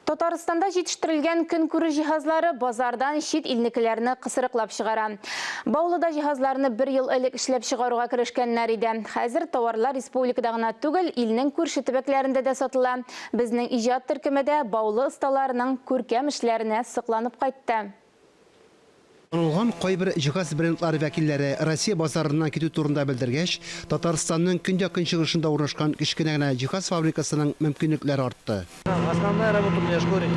Татарстанда җитештерелгән көнкүреш җиһазлары базардан чит илнекеләрне кысрыклап чыгара. Баулыда җиһазларны бер ел элек эшләп чыгаруга керешкәннәр иде. Хәзер товарлар республикада гына түгел, илнең күрше төбәкләрендә дә сатыла. Безнең иҗат төркеме дә Баулы осталарының күркәм эшләренә сокланып кайтты. Танылган кайбер җиһаз брендлары вәкилләре Россия базарыннан китү турында белдергәч, Татарстанның көньяк-көнчыгышында урнашкан кечкенә генә җиһаз фабрикасының мөмкинлекләре артты. Основная работа у меня шкурить.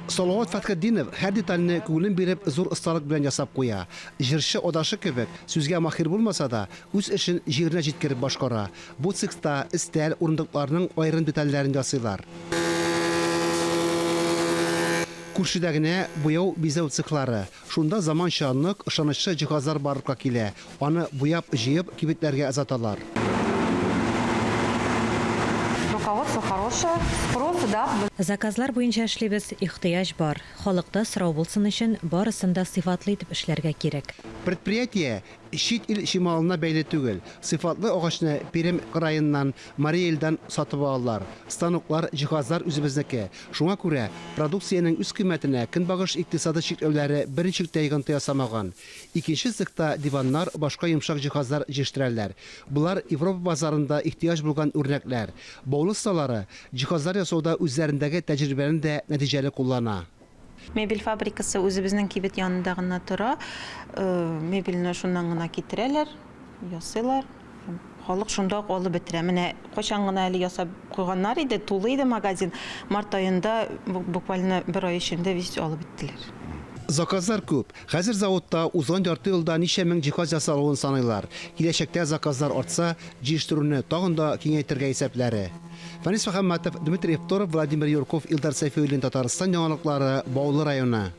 Салават Фәтхетдинов һәр детальне күңелен биреп, зур осталык белән ясап куя. Җырчы адашы кебек, сүзгә махир булмаса да, үз эшен җиренә җиткереп башкара. Бу цехта өстәл, урындыкларның аерым детальләрен ясыйлар. Күршедә генә буяу-бизәү цехлары. Шунда заманча нык, ышанычлы җиһазлар барлыкка килә. Аны буяп, җыеп, кибетләргә озаталар. Руководство хорошее, спрос, да. Заказлар буенча эшлибез, ихтыяҗ бар. Халыкта сорау булсын өчен, барысын да сыйфатлы итеп эшләргә кирәк. Предприятие Чит ил чималына бәйле түгел. Сыйфатлы агачны Пермь краеннан, Марий Эльдан сатып алалар. Станоклар, җиһазлар үзебезнеке. Шуңа күрә продукциянең үзкыйммәтенә Көнбагыш икътисады чикләүләре берничек тә йогынты ясамаган. Икенче цехта диваннар, башка йомшак җиһазлар җитештерәләр. Болар Европа базарында ихтыяҗ булган үрнәкләр. Баулы осталары җиһазлар ясауда үзләрендәге тәҗрибәне дә нәтиҗәле куллана. Мебель фабрикасы үзебезнең кибет янында гына тора. Мебельне шуннан гына китерәләр, ясыйлар. Халык шунда ук алып бетерә. Менә кайчан гына әле ясап куйганнар иде, тулы иде магазин. Март аенда буквально бер ай эчендә весь алып беттеләр. Заказлар күп. Хәзер заводта узган ярты елда ничә мең җиһаз ясалуын саныйлар. Киләчәктә заказлар артса, җитештерүне тагын да киңәйтергә исәпләре. Фәнис Мөхәммәтов, Дмитрий Евторов, Владимир Юрков, Илдар Сәйфиуллин Татарстан яңалыклары, Баулы районы.